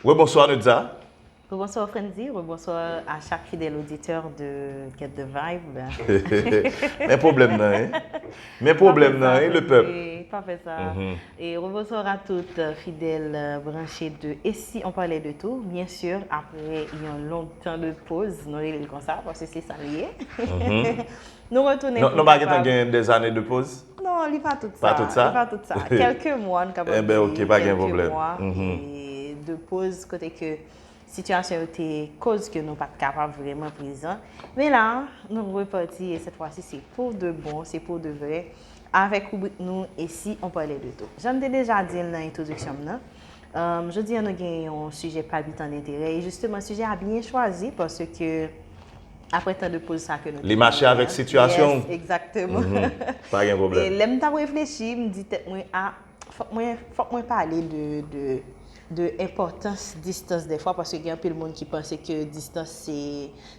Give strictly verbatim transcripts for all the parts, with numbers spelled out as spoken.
Rebonswa Nedza. Rebonswa Frandy, rebonswa à chaque fidèle auditeur de Get the Vibe. Men pwoblèm nan, hein? Men pwoblèm nan, hein, le peuple? Pa fè sa. Et rebonsoir à toutes fidèles branchées de Et si on parlait de tout, bien sûr, après un long temps de pause, nou rele l konsa, paske se sa l ye. Nou retounen. Nou pa gentan gen des années de pause? Non, li pa tout sa. Pa tout sa? Li pa tout sa. Kèlke mwa, nou kapab di. Enben, ok, pa gen pwoblèm. De pause, kote ke sitiyasyon yo te koz ke nou pa t kapab vrèman prezan. Men la, nou repati e cette fois-ci, c'est pour de bon, c'est pour de vrai, avec rubrique nou Et si on parlait de tout. Jan m te deja di l nan entwodiksyon m nan, um, jodi a nou gen yon sijè palpitan d'intérêt, e justement, sijè a byen chwazi, paske après tant de pause sa ke nou te... Li mache avèk sitiyasyon. Yes, exactement. Pa gen pwoblèm. E lè m t ap reflechi, m di tèt mwen, a, fòk mwen, fòk mwen pale de, de, de enpòtans distans dèfwa, paske gen anpil moun ki panse ke distans se,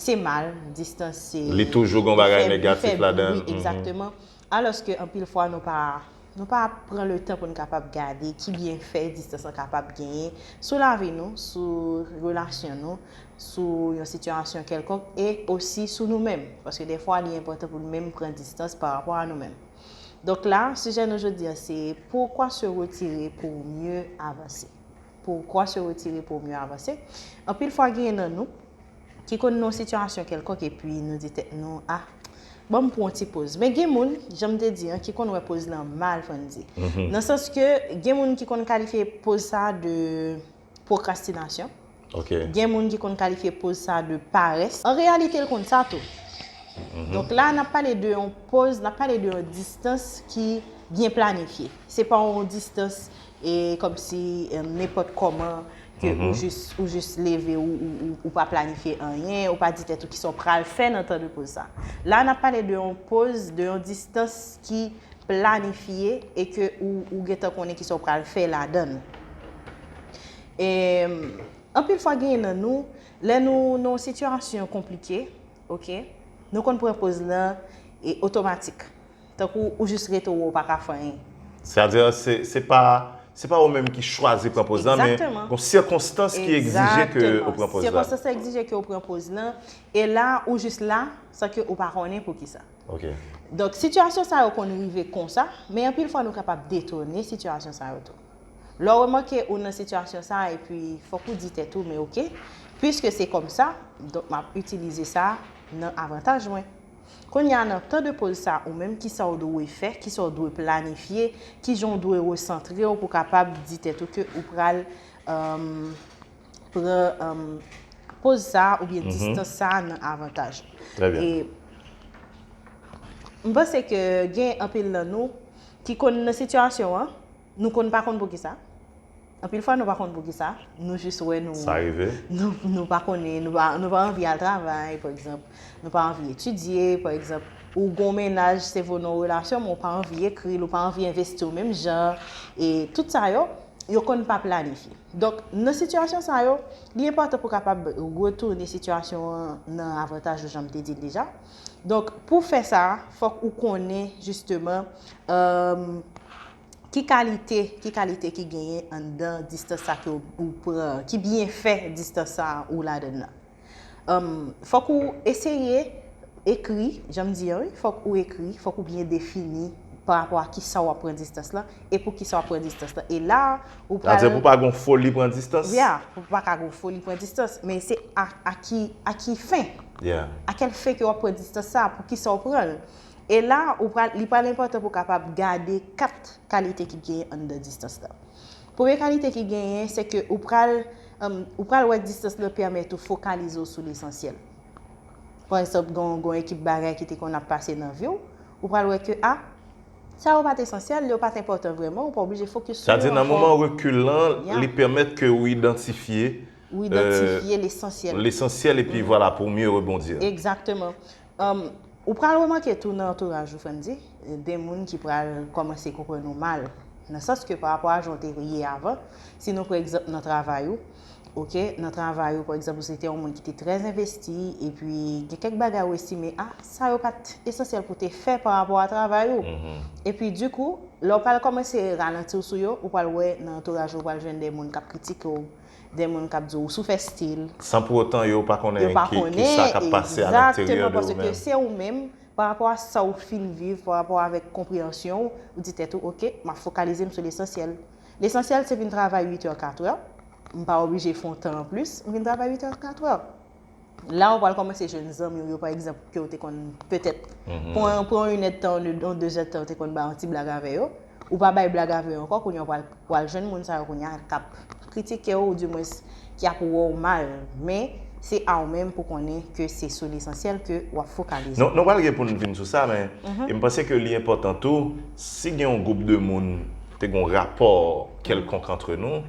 se mal, distans se... Li toujou gen bagay negatif ladan l. Wi, exactement. Alòske anpil fwa nou pa, nou pa pran le tan pou n kapab gade ki byenfè distans lan kapab genyen sou lavi nou, sou relasyon nou, sou yon sitiyasyon kèlkonk, e osi sou nou menm. Paske dèfwa, li enpòtan pou nou menm pran distans pa rapò a nou menm. Donk la, sijè nou jodi a, se pourquoi se retirer pour mieux avancer. Pourquoi se retirer pour mieux avancer? Anpil fwa, genyen nan nou ki konn nan yon sitiyasyon kèlkonk epi nou di tèt nou, a, ban m pran yon ti poz. Men gen moun, jan m te di an, ki konn wè poz lan mal, Frandy. Nan sans ke gen moun ki konn kalifye poz sa de pwokrastinasyon. Gen moun ki konn kalifye poz sa de parès. An reyalite, l konn sa tou. Donk la, n ap pale de yon poz, n ap pale de yon distans ki byen planifye. Se pa yon distans e kòmsi, e, nenpòt kòman ke ou jis, ou jis leve, ou, ou, ou, ou pa planifye anyen, ou pa di tèt ou kisa w pral fè nan tan de poz sa. La, n ap pale de yon poz, de yon distans ki planifye e ke ou, ou gentan konnen kisa w pral fè ladan l. E, anpil fwa, genyen nan nou, lè nou nan yon sitiyasyon konplike, ok, nou konn pran poz lan e otomatik. Tankou ou jis rete, ou pa ka fè anyen. Sètadi, se, se pa, se pa ou menm ki chwazi pran poz lan, men gon sikonstans ki egzije ke ou pran poz lan. Sikonstans egzije ke ou pran poz lan, e la, ou jis la, san ke ou pa konnen poukisa. Ok. Donk, sitiyasyon sa yo konn rive konsa, men anpil fwa nou kapab detone sitiyasyon sa yo tou. Lè w remake ou nan sitiyasyon sa, epi fòk ou di tèt ou, men ok, piske se kòmsa, donk m ap itilize sa nan avantaj mwen. Kounye a, nan tan de poz sa, ou menm, kisa w dwe fè, kisa w dwe planifye, kijan w dwe resantre w pou kapab di tèt ou ke ou pral, um, pran, um, poz sa oubyen distans sa nan avantaj ou. Trè byen. E m panse ke gen anpil nan nou ki konn nan sitiyasyon an, nou konn pa konn poukisa. Anpil fwa, nou pa konn poukisa. Nou jis wè nou... Sa rive. Nou, nou pa konnen, nou pa, nou pa anvi al travay, pa egzanp. Nou pa anvi etidye, pa egzanp. Ou gon mennaj, se vre w nan yon relasyon, men ou pa anvi ekri l, ou pa anvi envesti w menm jan. E tout sa yo, yo konn pa planifye. Donk, nan sitiyasyon sa yo, li enpòtan pou kapab retounen sitiyasyon an nan avantaj ou, jan m te di l deja. Donk, pou fè sa, fòk ou konnen, jisteman, um, ki kalite, ki kalite ki genyen anndan distans sa ke w, ou pran, ki byenfè distans sa ou ladan l nan. Um, fòk ou eseye ekri, jan m di an, wi, fòk ou ekri, fòk ou byen defini pa rapò a kisa w ap pran distans lan e pou kisa w ap pran distans lan. E la, ou pral... Sètadi pou pa gon foli pran distans? Ya, pou pa ka gon foli pran distans. Men se a, a ki, a ki fen? Yeah. A kèl fen ke w ap pran distans sa? Pou kisa w pran l? E la, ou pral, li pral enpòtan pou w kapab gade kat kalite ki genyen anndan distans lan. Premye kalite ki genyen, se ke ou pral, um, ou pral wè distans lan pèmèt ou fokalize w sou lesansyèl. Pa egzanp, gon, gon ekip bagay ki te konn ap pase nan vi w, ou pral wè ke, a, sa yo pa t esansyèl, yo pa t enpòtan vrèman, ou pa oblije fokis sou yo ankò. Sètadi, nan moman rekil lan, li pèmèt ke ou idantifye, ou idantifye lesansyèl. Lesansyèl, epi vwala, pour mieux rebondir. Egzakteman. Um, ou pral remake tou nan antouraj ou, Frandy, de moun ki pral kòmanse konprann ou mal. Nan sans ke pa rapò a jan w te ye avan, si nou pran egzanp nan travay ou, Ok, nan travay ou, pa egzanp, ou se te yon moun ki te trè envesti, epi gen kèk bagay ou estime, ah, sa yo pa t esansyèl pou te fè pa rapò a travay ou. Epi, dikou, lè w pral kòmanse ralanti w sou yo, ou pral wè nan antouraj ou, ou pral jwenn de moun k ap kritike w, de moun k ap di w sou fè stil. San pou otan yo pa konnen ki, ki sa k ap pase a lentèryè de ou menm. Paske se ou menm, pa rapò a sa w fin viv, pa rapò avèk konpreyansyon w, ou di tèt ou, ok, m ap fokalize m sou lesansyèl. Lesansyèl, se vin travay uit è, kat è. M pa oblije fè yon tan anplis, m vin travay uit è, kat è. La, ou pral kòmanse jwenn zanmi w yo, pa egzanp, ke w te konn petèt pran, pran yon èdtan, yon dezèdtan, ou te konn bay yon ti blag avè yo. Ou pa bay blag avè yo ankò, kounye a w pral, pral jwenn moun sa yo kounye a k ap kritike w, oudimwens ki ap wè w mal. Men, se a w menm pou konnen ke se sou lesansyèl ke w ap fokalize. Nou, nou pral gen pou n vin sou sa, men e m panse ke li enpòtan tou, si gen yon gwoup de moun te gen yon rapò kèlkonk antre nou,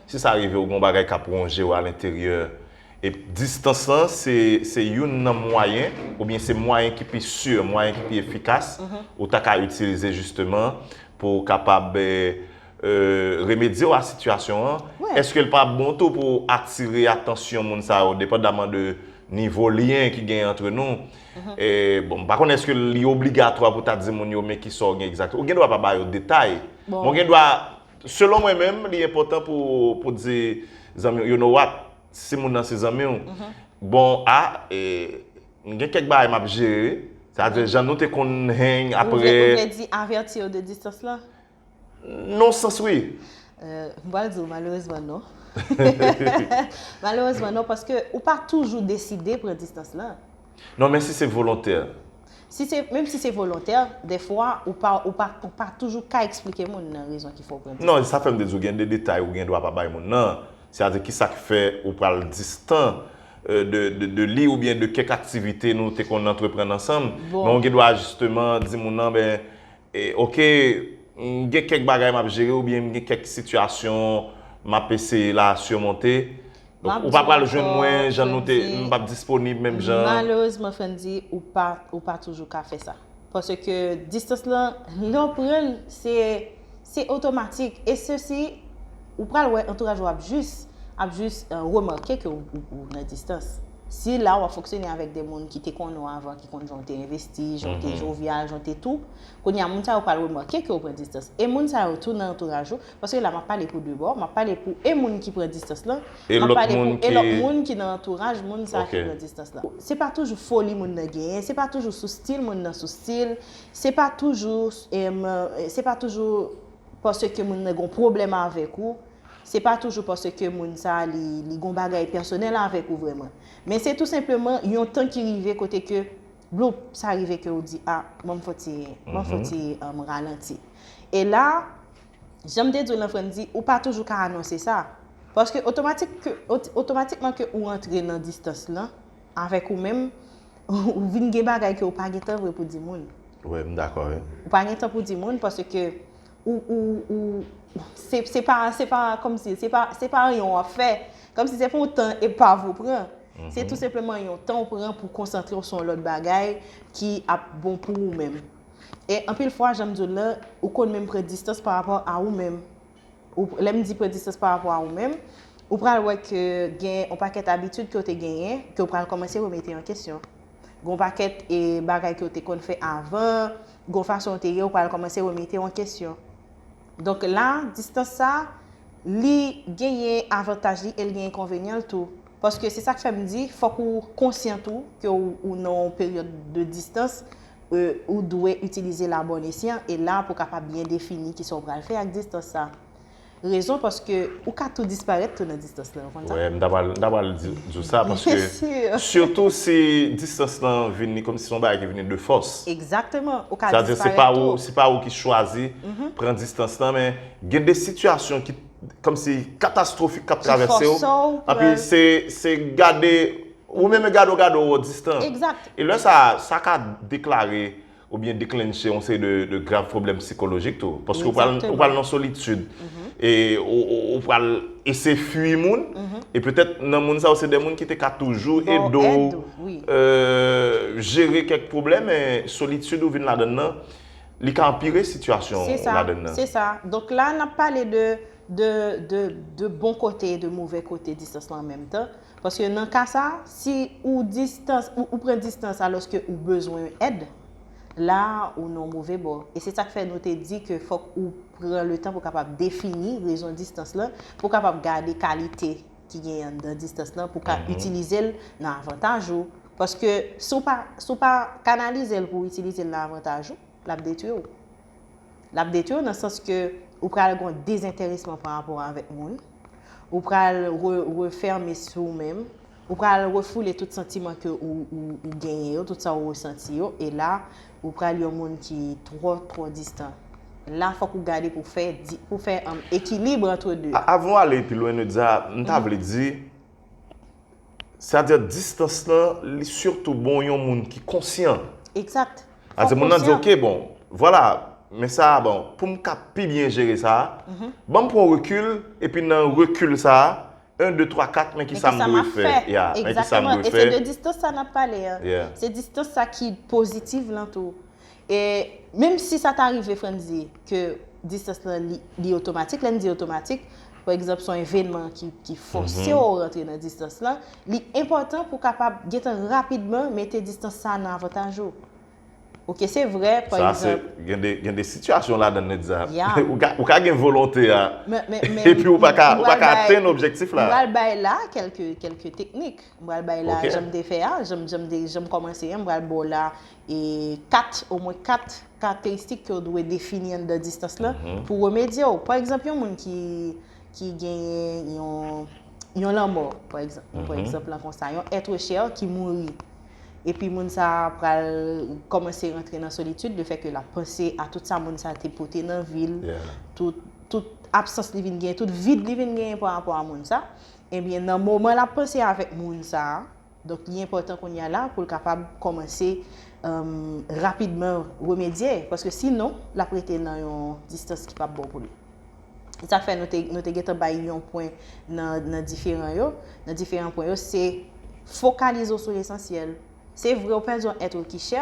si sa rive w gen yon bagay k ap wonje w alenteryè, e distans lan, se, se youn nan mwayen, oubyen se mwayen ki pi si, mwayen ki pi efikas, ou ta ka itilize jisteman pou w kapab, eh, eh, remedye w a sitiyasyon an. Èske l pa bon tou pou w atire atansyon moun sa yo, depandaman de nivo lyen ki genyen antre nou? E, bon, m pa konnen èske li obligatwa pou w ta di moun yo, men ki sa w gen egzakteman. Ou gen dwa pa ba yo detay. Men w gen dwa, selon mwen menm, li enpòtan pou, pou di zanmi w, you know what, si moun nan se zanmi w, bon, a, e, m gen kèk bagay m ap jere, wi. Sa vle di, jan nou te konn hang apre. Ou vle, ou vle di avèti yo de distans lan? Nan yon sans, wi. Euh, m pral di w, malerezman, non. Malerezman, non, paske ou pa toujou deside pran distans lan. Non, men si se volontè. Si se, menm si se volontè, dèfwa, ou pa, ou pa, ou pa toujou ka eksplike moun nan rezon ki fè w pran distans. Non, sa fè m te di w gen de detay ou gen dwa pa bay moun nan. Sètadi, kisa k fè ou pral distan, euh, de, de, de li oubyen de kèk aktivite nou te konn antreprann ansanm. Men w gen dwa jisteman di moun nan, ben, e, oke, m gen kèk bagay m ap jere oubyen m gen kèk sitiyasyon m ap eseye la simonte. Donk, ou pa pral jwenn mwen, jan nou te, m p ap disponib menm jan. Malerezman, Frandy, ou pa, ou pa toujou ka fè sa. Paske distans lan, lè w pran l, se, se otomatik. E sesi, ou pral wè antouraj ou ap jis, ap jis, euh, remake ke ou, ou, ou nan distans. Si la w ap fonksyone avèk de moun ki te konnen w avan, ki konn jan w te envesti, jan w te jovyal, jan w te tou, kounye a moun sa yo pral remake ke w pran distans. E moun sa yo tou nan antouraj ou, paske la m ap pale pou de bò, m ap pale pou e moun ki pran distans lan, m ap pale pou e lòt moun ki nan antouraj moun sa ki pran distans lan. Se pa toujou foli moun nan genyen, se pa toujou sou stil moun nan sou stil, se pa toujou, em, se pa toujou paske moun nan gen yon pwoblèm avèk ou, se pa toujou paske moun sa li, li gen yon bagay pèsonèl avèk ou vrèman. Men se tou senpleman yon tan ki rive kote ke, bloup, sa rive ke ou di, a, ban m fon ti, ban m fon ti, em, ralanti. E la, jan m te di w lan, Frandy, ou pa toujou ka anonse sa. Paske otomatik ke, ot-, otomatikman ke ou antre nan distans lan, avèk ou menm, ou vin gen bagay ke ou pa gentan vre pou di moun. Wi, m dakò, wi. Ou pa gentan pou di moun paske ou, ou, ou, se, se pa, se pa kòmsi, se pa, se pa anyen w ap fè. Kòmsi se pa yon tan epav ou pran. Se tou senpleman yon tan ou pran pou konsantre w sou yon lòt bagay ki ap bon pou ou menm. E anpil fwa, jan m di w lan, ou konn menm pran distans pa rapò a ou menm. Ou, lè m di pran distans pa rapò a ou menm, ou pral wè ke gen yon pakèt abitid ke w te genyen, ke w pral kòmanse remete an kesyon. Gen yon pakèt, e, bagay ke w te konn fè avan, gen yon fason w te ye, w pral kòmanse remete w an kesyon. Donk la, distans sa, li genyen avantaj li e li gen enkonvenyan l tou. Paske se sa k fè m di, fòk ou konsyan tou ke ou, ou nan yon peryòd de distans, euh, ou dwe itilize la bonne escient e la pou kapab byen defini kisa w pral fè ak distans sa. Rezon paske ou ka tou disparèt tou nan distans la, ou konn sa? Wi, m ta pral, m ta pral di, di w sa, paske sitou si distans lan vin li kòmsi se yon bagay ki vini de fòs. Egzakteman, ou ka disparèt tou. Sètadi, se pa ou, se pa ou ki chwazi pran distans lan, men gen de sitiyasyon ki kòmsi katastwofik k ap travèse w. Anpi se, se gade, ou menm gade w, gade w distan. Egzak. E lè sa, sa ka deklare oubyen deklenche yon seri de, de grav pwoblèm sikolojik tou. Paske ou pral, ou pral nan solitid. E ou, ou, ou pral eseye fwi moun. E petèt nan moun sa yo, se de moun ki te ka toujou ede w, euh, jere kèk pwoblèm, men solitid ou vin ladann nan, li ka anpire sitiyasyon w ladann nan. Se sa, se sa. Donk la, n ap pale de de, de, de bon kote e de movè kote distans lan an menm tan. Paske nan ka sa, si ou distans, ou, ou pran distans alòske ou bezwen èd, la ou nan yon move bò. E se sa k fè nou te di ke fòk ou pran le tan pou kapab defini rezon distans lan, pou kapab gade kalite ki genyen anndan distans lan, pou ka itilize l nan avantaj ou. Paske si w pa, si w pa kanalize l pou w itilize l nan avantaj ou, l ap detwi w. L ap detwi w nan sans ke ou pral gen yon dezenteresman pa rapò avèk moun. Ou pral re, refèmen sou ou menm. Ou pral refoule tout santiman ke ou, ou, ou genyen yo, tout sa ou resanti yo. E la, ou pral yon moun ki twò, twò distan. La, fòk ou gade pou fè, di- pou fè um, ekilib antre de. A- Avan w ale pi lwen, Nedza, m ta vle di, sètadi distans lan, li sitou bon yon moun ki konsyan. Exact. Ase moun nan di, ok, bon, vwala, men sa, bon, pou m ka pi byen jere sa, ban m pran rekil, epi nan rekil sa, en, de, twa, kat, men ki sa m dwe fè. Yeah, men ki sa m dwe fè. E se de distans sa n ap pale an. Se distans sa ki pozitif lan tou. E menm si sa ta rive, Frandy, ke distans lan li, li otomatik, lè n di otomatik, pa egzanp, se yon evènman ki, ki fòse w rantre nan distans lan, li enpòtan pou w kapab gentan rapidman mete distans sa nan avantaj ou. Ok, se vre, pa egzanp. Gen de, gen de sitiyasyon ladan l, Nedza. Ou ka, ou ka gen volonte a, epi ou pa ka, ou pa ka atenn objektif la. M pral bay la kèlke, kèlke teknik. M pral bay la, jan m te fè a, jan m, jan m te, jan m kòmanse an, m pral ba w la e kat, omwen kat karakteristik ke w dwe defini anndan distans lan pou remedye w. Pa egzanp, yon moun ki, ki genyen yon, yon lanmò, pa egzanp, m pran egzanp lan konsa, yon être cher ki mouri. Epi moun sa a pral kòmanse rantre nan solitid, lefètke l ap panse a tout sa moun sa a te pote nan vi l, tout, tout absans li vin genyen, tout vid li vin genyen pa rapò a moun sa. Ebyen, nan moman l ap panse avèk moun sa a, donk, li enpòtan kounye a la pou l kapab kòmanse rapidman remedye, paske sinon, l ap rete nan yon distans ki p ap bon pou li. Se sa k fè nou te, nou te gentan bay yon pwen nan, nan diferan yo, nan diferan pwen yo, se fokalize w sou lesansyèl. Se vre, ou pèdi yon èt ou ki chè,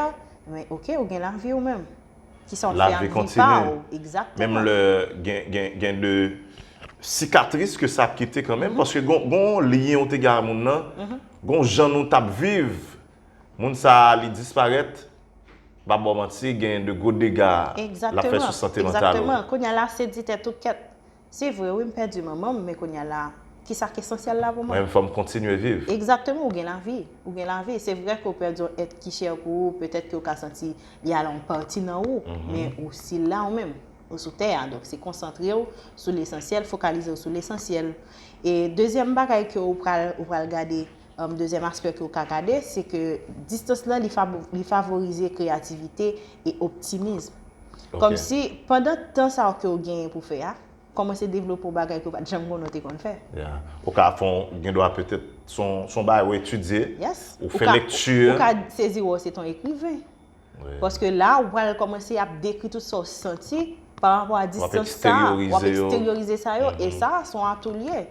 men ok, ou gen lavi ou menm. Kisa w fè ak vi pa w? Egzakteman. Menm lè gen, gen, gen de sikatris ke sa ap kite kanmenm, paske gon, gon lyen ou te gen ak moun nan, gon jan nou t ap viv, moun sa a, li disparèt, m pa ba w manti, gen de gwo dega l ap fè sou sante mantal ou. Egzakteman. Kounye a la, se di tèt ou kèt. Se vre, wi, m pèdi manman m, men kounye a la, kisa k esansyèl la pou mwen? Mwen menm, fò m kontinye viv. Egzakteman, ou gen lavi. Ou gen lavi. Se vre ke w pèdi yon èt ki chè pou ou, petèt ke w ka santi li al yon pati nan ou, men ou still la ou menm. Ou sou tè a. Donk, se konsantre w sou lesansyèl, fokalize w sou lesansyèl. E dezyèm bagay ke ou pral, ou pral gade, um, dezyèm aspè ke ou ka gade, se ke distans lan, li, favo, li favorize kreyativite e optimis. Kòmsi, pandan tan sa yo ke w genyen pou fè a, kòmanse devlope yon bagay ke w pa t janm konnen w te konn fè. Ou ka fè yon, gen dwa petèt, se yon, se yon bagay ou etidye, ou fè lekti. Ou ka sezi wè w se t yon ekriven. Paske la, ou pral kòmanse ap dekri tout sa w santi pa rapò a distans sa a. W ap eksteryorize sa yo, e sa, se yon atou l ye.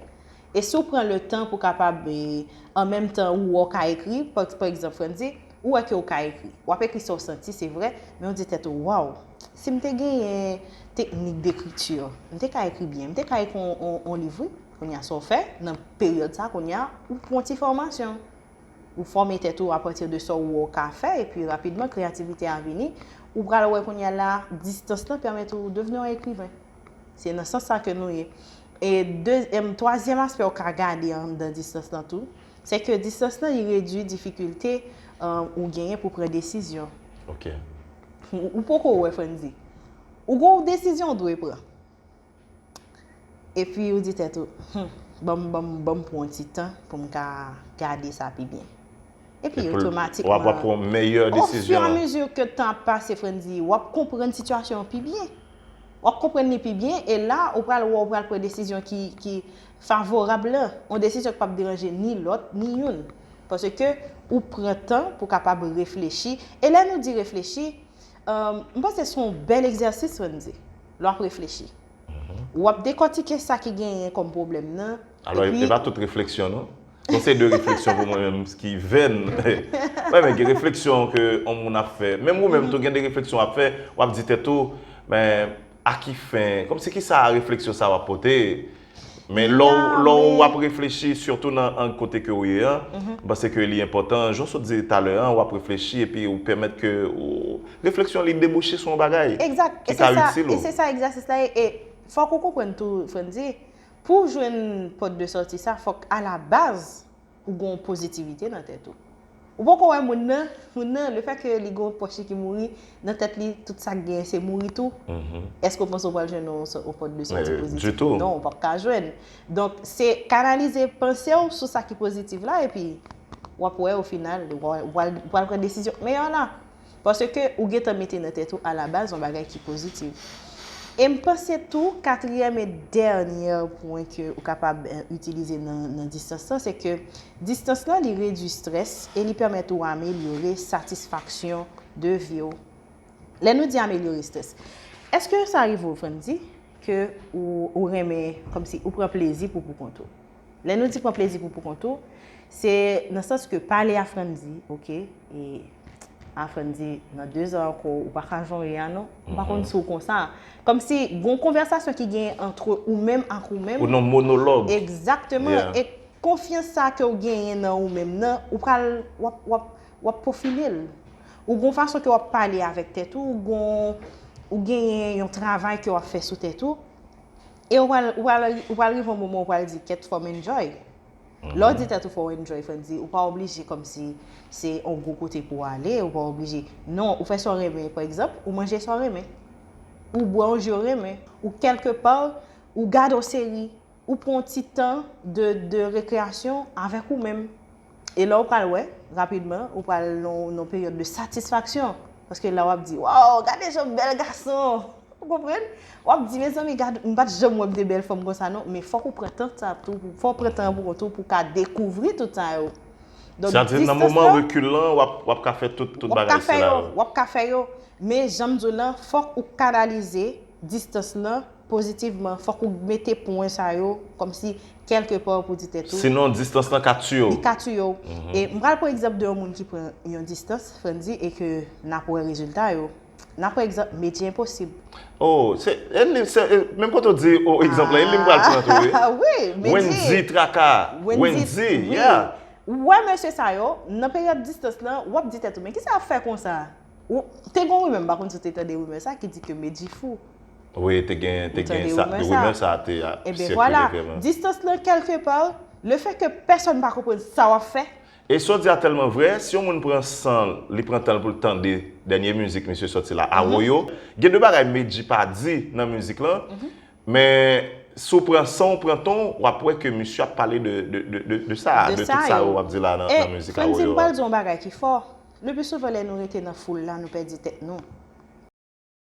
E si w pran le tan pou kapab, e, an menm tan, ou wè w ka ekri, pa, pa egzanp, Frandy, ou wè ke w ka ekri. W ap ekri sa w santi, se vre, men w di tèt ou, waw, si m te genyen teknik dekriti, m te ka ekri byen, m te ka ekri yon, yon, yon liv, wi. Kounye a, sa w fè, nan peryòd sa, kounye a, ou pran ti fòmasyon. Ou fòme tèt ou apati de sa w wè w ka fè, epi rapidman, kreyativite a vini. Ou pral wè kounye a la, distans lan pèmèt ou devni yon ekriven. Se nan sans sa ke nou ye. E de, em, twazyèm aspè ou ka gade anndan distans lan tou, se ke distans lan, li redui difikilte, em, ou genyen pou pran desizyon. Ok. Ou, ou poko wè, Frandy. Ou gon desizyon ou dwe pran. Epi ou di tèt ou, hmm, ban m, ban m, ban m pran yon ti tan pou m ka gade sa pi byen. Epi otomatikman, w ap pran meyè desizyon an. Ofiramizi ke tan ap pase, Frandy, w ap konprann sitiyasyon an pi byen. W ap konprann li pi byen, e la, ou pral wè, ou pral pran desizyon ki, ki favorab lan. Yon desizyon ki p ap deranje ni lòt, ni youn. Paske ou pran tan pou kapab reflechi. E lè nou di reflechi, Ahn, m panse se yon bèl egzèsis, Frandy, lè w ap reflechi. W ap dekòtike sa ki genyen kòm pwoblèm nan. Alò, e pa tout refleksyon, non. Gon seri de refleksyon pou mwen menm ki vèn. Wi, men gen refleksyon ke yon moun ap fè. Menm ou menm tou, gen de refleksyon w ap fè, w ap di tèt ou, men, A ki fen, kòmsi ki sa refleksyon sa w ap pote? Men lè w, lè w ap reflechi, sitou nan ang kote ke w ye an, m panse ke li enpòtan. Jan w sot di talè an, w ap reflechi epi ou pèmèt ke ou, refleksyon li debouche sou yon bagay ki ka itil ou. E se sa egzèsis la ye. E fòk ou konprann tou, Frandy, pou w jwenn pòt de sòti sa, fòk alabaz ou gen yon pozitivite nan tèt ou. Ou poko wè moun nan, moun nan, lefètke li gen yon pwòch li ki mouri, nan tèt li, tout sa k genyen se mouri tou. Èske w panse w pral jwenn yon pòt de sòti pozitif? Non, ou p ap ka jwenn. Donk, se kanalize panse w sou sa ki pozitif la, epi w ap wè o final, ou pral, ou pral pran desizyon k meyè la. Paske ou gentan mete nan tèt ou alabaz yon bagay ki pozitif. E m panse tou, katriyèm e dènyè pwen ke ou kapab itilize nan, nan distans lan, se ke distans lan li redui strès e li pèmèt ou amelyore satisfaksyon de vi w. Lè nou di amelyore strès, èske sa rive w, Frandy, ke ou, ou renmen, kòmsi ou pran plezi pou poukont ou? Lè nou di pran plezi pou poukont ou, se nan sans ke pale a Frandy, oke, e a Frandy, nan dezan ankò, ou pa ka jan w ye a non. M pa konn si w konsa. Kòmsi gon konvèsasyon ki genyen antre ou menm ak ou menm. Ou nan monolog. Egzakteman. E konfyans sa ke w genyen nan ou menm nan, ou pral, w ap, w ap, w ap pwofile l. Ou gon fason ke w ap pale avèk tèt ou, ou gon, ou genyen yon travay ke w ap fè sou tèt ou. E ou pral, ou pral, ou pral rive yon moman ou pral di, kèt, fò m enjoy. Lè w di tèt ou fò w enjoy, Frandy, ou pa oblije kòmsi se yon gwo kote pou w ale, ou pa oblije. Non, ou fè sa w renmen. Pa egzanp, ou manje sa w renmen. Ou bwè yon ji w renmen. Ou kèlkepa, ou gade yon seri. Ou pran yon ti tan de, de rekreyasyon avèk ou menm. E la w pral wè, rapidman, ou pral nan, nan peryòd de satisfaksyon. Paske la w ap di, waw, gade jan bèl gason! Ou konprann? W ap di, mezanmi, gad, m pa t janm wè m te bèl fanm konsa non, men fòk ou pran tan sa tou, fòk w pran tan pou kont ou pou w ka dekouvri tout sa yo. Donk, distans lan. Sa di nan moman rekil lan, w ap, w ap ka fè tout, tout bagay sila yo. W ap ka fè yo, men jan m di w lan, fòk ou kanalize distans lan pozitivman, fòk ou mete pwen sa yo kòmsi kèlkepa pou di tèt ou. Sinon, distans lan ka tiye w. Li ka tiye w. E m pral pran egzanp de yon moun ki pran yon distans, Frandy, e ke n ap wè rezilta yo. N ap pran egzanp Medjy Enposib. Oh, se, e li, se, e, menm kote w di, oh, egzanp la, e li m pral pran tou, wi. Wi, Medjy. Wendy Traka. Wendy, yeah. Ou wè mesye sa yo, nan peryòd distans lan, w ap di tèt ou, men kisa y ap fè konsa? Ou, te gen yon rimè, m pa konn si w te tande rimè sa, ki di ke Medjy fou. Wi, te gen, te gen sa, rimè sa te sikiye vrèman. Ebyen vwala, distans lan kèlkepa, lefètke pèsonn pa konprann sa w ap fè. E sa w di a tèlman vrè, si yon moun pran san l, li pran tan l pou l tande dènye mizik misye sòti la, Awoyo, gen de bagay Medjy pa di nan mizik lan, men si w pran san w pran ton w, w ap wè ke misye ap pale de, de, de, de, de sa, de tout sa yo w ap di la nan, nan mizik Awoyo a. E Frandy, m pral di yon bagay ki fò. Le pli souvan lè nou rete nan foul la, nou pèdi tèt nou.